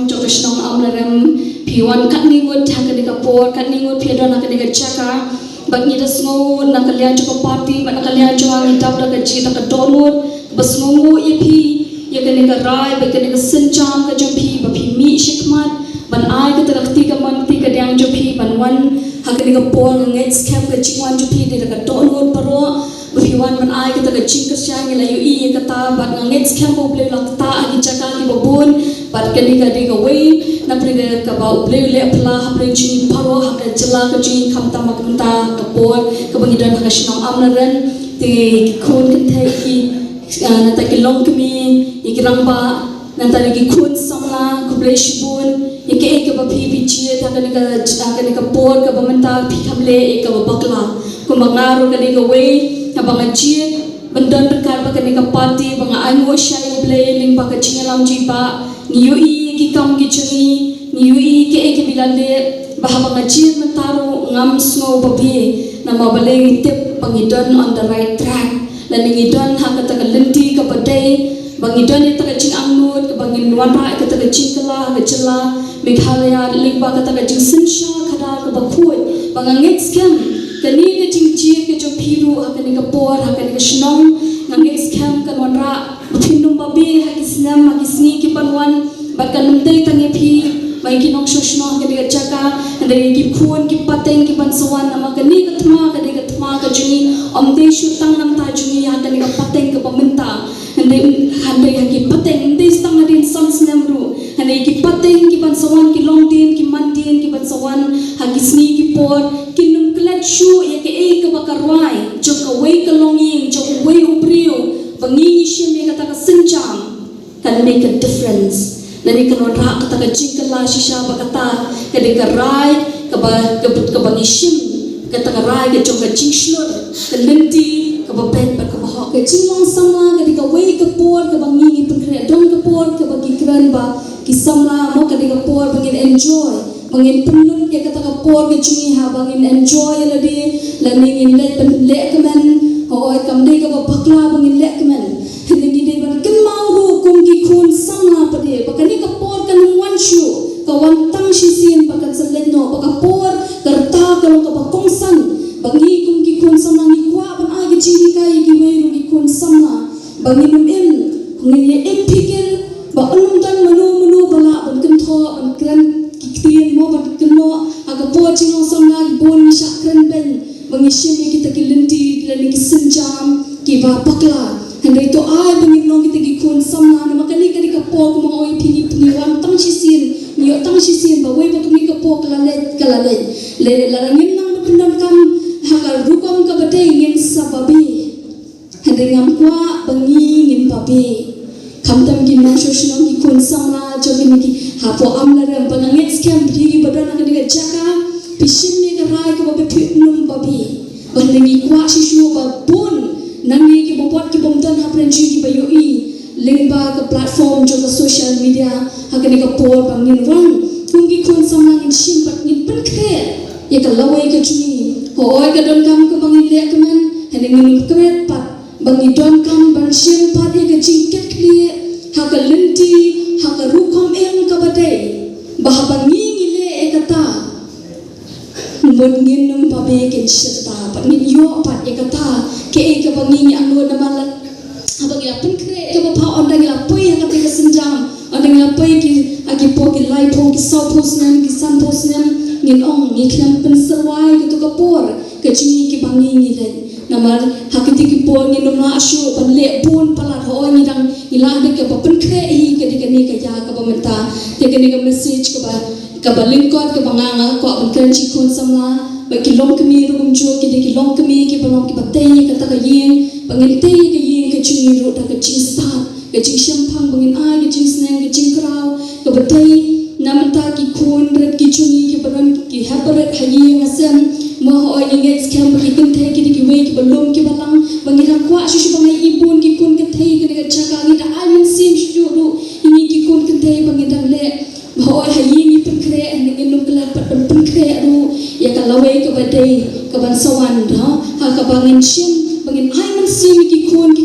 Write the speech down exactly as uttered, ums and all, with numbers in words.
Jong ka shnong Amlarem, phi wan katne ngut ha kane ka por, katne ngut phi don ha kane ka jaka. Bad ngi da sngew na ka liang jong ka party bad na ka liang jong nga ngi dap da ka jingdap ka dohnud ba sngewnguh ïa phi, ïa kane ka rai bad kane ka sienjam ka jong phi ba phi mih shakhmat ban ai kata ka kti kamon kti kadiang jong phi ban wan ha kane ka por. Nga ngeit skhem ka jingwan jong phi dei da ka dohnud baroh ba phi wan ban ai kata ka jingkyrshan. Ngi la ïohi ïa kata bad nga ngeit skhem ba U Blei u la ktah ha ki jaka kiba bun. Bad kane ka dei kawei na pdeng kaba U Blei u leh pla ha pdeng jong ngi baroh ha ka jylla ka jong ngi, khamtam ha ka mynta ka por kaba ngi don ha ka shnong Amlarem. Te ki khun kynthei ki, ah, nangta ki longkmie, ïa ki rangbah, nangta ki khun samla, khublei shibun ïa kaei kaba phi phi jied ha kane ka, ha kane ka por kaba mynta phi kham leh ïa kaba bakla. Kumba nga ruh ka dei kawei kaba nga jied ban don ryngkat bad kane ka party ba nga ainguh sha ïa U Blei lyngba ka jingïalam jong i Bah. Ngi ïohi ïa ki kam ki jong i, ngi ïohi kaei kaba i la leh, ba haba nga jied mynta ruh ngam sngew babe, namar balei? Ngi tip ba ngi don on the right track. Lane ngi don ha kata ka lynti kaba dei, ba ngi don ïa kata ka jingangnud kaba ngin wanrah ïa kata ka jingkylla ha ka jylla Meghalaya lyngba kata ka jingsynshar khadar kaba khuid. Ba nga ngeit skhem kane ka jingjied ka jong phi ruh ha kane ka por, ha kane ka shnong, nga ngeit skhem kan wanrah ba phin ym babe ha ki snem, ha ki sngi ki ban wan. Bad kan ym dei tang ïa phi, ba ïa ki nongshong shnong ha kane ka jaka, hynrei ïa ki khun ki pateng ki ban sa wan, namar kane ka thma ka dei ka thma ka jong ngi, ym dei shuh tang na bynta jong ngi ha kane ka pateng kaba mynta. Hynrei, hynrei ha ki pateng, ym dei tang hadien san snem ruh, hynrei ki pateng ki ban sa wan, ki longdien ki mandien ki ban sa wan ha ki sngi ki por, kin ym klet shuh ïa kaei kaba ka rwai jong kawei ka longïing, jong uwei u briew, ba ngi ngi shim ïa kata ka sienjam. Kan make a difference. Lane kan wanrah kata ka jingkylla shisha ba kata ka dei ka rai kaba, kaba, kaba ngi shim, kata ka rai ka jong ka jingshlur, ka lynti kaba beit bad kaba hok. Ka jinglong samla ka dei kawei ka por kaba ngi ngi pynkhreh, don ka por kaba ngi kren ba ki samla mo ka dei ka por ba ngin enjoy, ba ngin pynlut ïa kata ka por ka jong ngi ha ba ngin enjoy ïa lade, lane ngin leh, pynleh kmen. Hooid, kam dei kaba bakla ba ngin leh kmen. Hynrei ngi dei ban kynmaw ruh kum ki khun samla pat de ba kane ka por kan ym wan shuh, ka wan tang shisien bad kan sa leit noh, ba ka por ka rta ka long kaba kongsan. Ba ngi kum ki khun samla ngi kwah ban ai ka jinghikai ïa kiwei ruh ki khun samla ba ngin ym im, ngin ïa im phikir ba un ym don mano mano ba lah ban kynthoh, ban kren ki ktien mo ban kynnoh ha ka por jinglong samla. Ki bun ngi shah kren beiñ ba ngi shim ïa kita ki lynti lane ki sienjam kiba bakla. Hynrei to ai ba ngin long kita ki khun samla, namar kane ka dei ka por, kumba nga ong ïa phi, ngi, ngi wan tang shisien, ngi ïoh tang shisien ba wei ba kane ka por ka la leit, ka la leit. Lada ngim nang ba pyndonkam ha ka rukom kaba dei, ngin sa babe. Hynrei ngam kwah ba ngi ngin babe. Khamtam ki nongshong shnong, ki khun samla jong kine ki hapoh Amlarem, ba nga ngeit skhem phi kiba don ha kane ka jaka phi shim ïa ka rai kaba phi, phin ym babe. Ba hynrei ngi kwah shisha ba bun na ngi kiba bud ki bym don hapdeng jong ngi kiba ïohi lyngba ka platform jong ka social media ha kane ka por, ba ngin wan kum ki khun samla ngin shim bad ngin pynkhreh ïa ka lawei ka jong ngi. Hooid, ka donkam kaba ngin leh kmen, hynrei ngin pynkhreh pat ba ngi donkam ban shim pat ïa ka jingkitkhlieh ha ka lynti, ha ka rukom im kaba dei, ba haba ngi ngi leh ïa kata, mut ngin ym babe, kin shyrta pat, ngin ïoh pat ïa kata kaei kaba ngi ngi angnud. Namar la haba ngi la pynkhreh kaba bha, ynda ngi la poi ha kata ka sienjam, ynda ngi la poi ki, ha ki por ki laiphew, ki sawphew snem, ki sanphew snem, ngin ong ngi khlem pynsyrwa ïa kato ka por ka jong ngi kiba ngi ngi leit. Namar ha kiti ki por ngin ym lah shuh ban leh bun palat. Hooid, ngi dang, ngi lah dei kaba pynkhreh hi ka dei kane ka ïa kaba mynta. Te kane ka message kaba, kaba lyngkot kaba nga nga kwah ban kren sha ki khun samla bad ki longkmie ruh kumjuh, ki dei ki longkmie kiba long kiba tei ïa kata ka ïing, ba ngin tei ïa ka ïing ka jong ngi ruh da ka jingstad, ka jingshemphang, ba ngin ai ka jingsneng, ka jingkraw kaba dei. Na bynta ki khun rit ki jong ngi kiba don, ki hep barit ha ïing ha sem, mo, hooid, ngi ngeit skhem ba ki kynthei ki dei kiwei kiba lum kiba lang, ba ngi dang kwah shuh shuh ba ngi ïohi bun ki khun kynthei ha kane ka jaka. Ngi da ai mynsiem shuh shuh ruh ïa ngi ki khun kynthei ba ngi dang leh, ba hooid, ha ïing ngi pynkhreh, hynrei ngin ym klet pat ban pynkhreh ruh ïa ka lawei kaba dei kaban sa wan, ha, ha kaba ngin shim ba ngin ai mynsiem ïa ki khun ki